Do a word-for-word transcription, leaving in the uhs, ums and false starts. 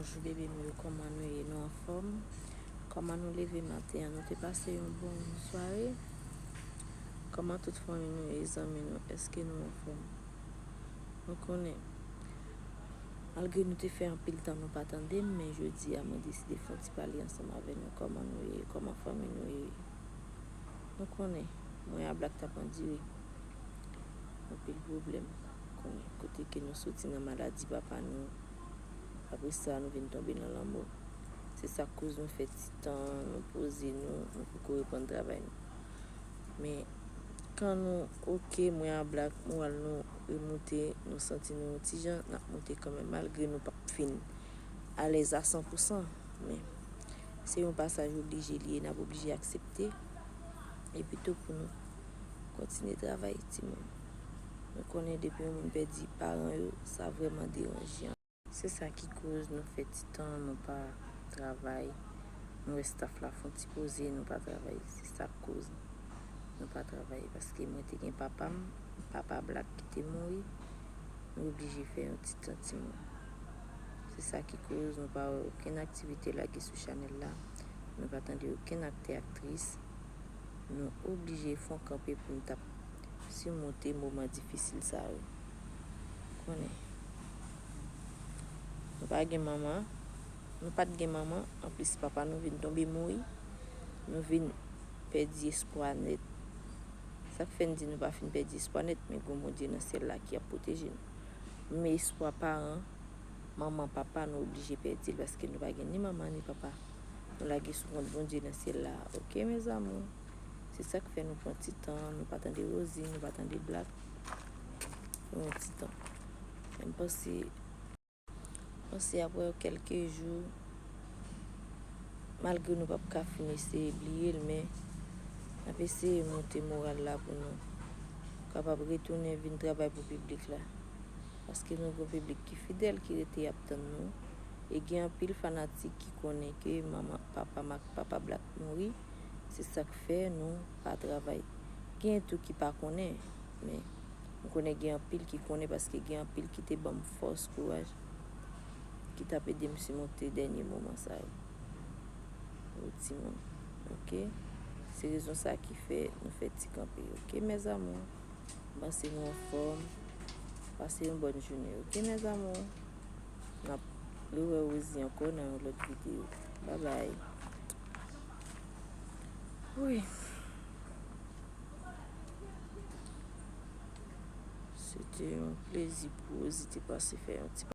Bonjou bebe m yo, kòman nou ye? Nou anfòm? Kòman nou leve maten an? Nou te pase yon bon sware? Kòman tout fanmi nou ye, zanmi nou? Èske nou anfòm? Nou konnen, malgre nou te fè anpil tan nou pa tande m, men jodi a mwen deside fè yon ti pale ansanm avè nou. Kòman nou ye? Kòman fanmi nou ye? Nou konnen, mwen a Black t ap andire anpil pwoblèm. Konnen kote ke nou soti nan maladi papa nou. Apre sa, nou vin tonbe nan lanmò. Se sa k koz nou fè ti tan, nou poze nou, nou poko reprann travay nou. Men, kan nou oke, mwen a Black, moral nou remoute, nou santi nou yon ti jan, n ap moute kanmenm, malgre nou p ap fin alèz a san pou san. Men, se yon pasaj oblije li ye, n ap oblije aksepte. Epi tou pou nou kontinye travay, timoun. Nou konnen depi yon moun pèdi paran yo, sa vrèman deranje. Se sa ki koz nou fè ti tan, nou pa travay. Nou wè staff la fè yon ti poze, nou pa travay. Se sa k koz nou pa travay. Paske mwen te gen papa m, papa Black ki te mouri. Nou oblije fè yon ti tan, timoun. Se sa ki koz nou pa wè okenn aktivite lage sou chanèl la. Nou pa tande okenn aktè, aktris. Nou oblije fè yon kanpe pou n t ap simonte moman difisil sa yo. Konnen, nou pa gen manman, nou pa t gen manman, anplis papa nou vin tonbe mouri, nou vin pèdi espwa nèt. Sa k fè n di nou pa fin pèdi espwa nèt, men gen yon Bondye nan syèl la ki ap pwoteje nou. Men espwa paran, manman, papa, nou oblije pèdi l paske nou pa gen ni manman ni papa. Nou lage sou kont Bondye nan syèl la, oke, mes amours? Se sa k fè nou pran ti tan, nou pa tande Rosie, nou pa tande Black. Nou pran ti tan. Men m panse, panse apre kèlke jou, malgre nou p ap ka fin eseye bliye l, men n ap eseye monte moral la pou nou kapab retounen vin travay pou piblik la. Paske nou gen yon piblik ki fidèl, ki rete ap tann nou. E gen anpil fanatik ki konnen ke manman, papa Mak, papa Black mouri. Se sa k fè nou pa travay. Gen tou ki pa konnen, men m konnen gen anpil ki konnen paske gen anpil ki te ban m fòs, kouraj, ki t ap ede m simonte dènye moman sa yo. Wi, timoun. Oke? Se rezon sa ki fè nou fè ti kanpe. Oke, mes amours? M panse nou anfòm. Pase yon bòn jounen, oke, mes amours? N ap rewè Rosie ankò nan yon lòt videyo. Babay. Wi. Se te yon plezi pou Rosie te pase fè yon ti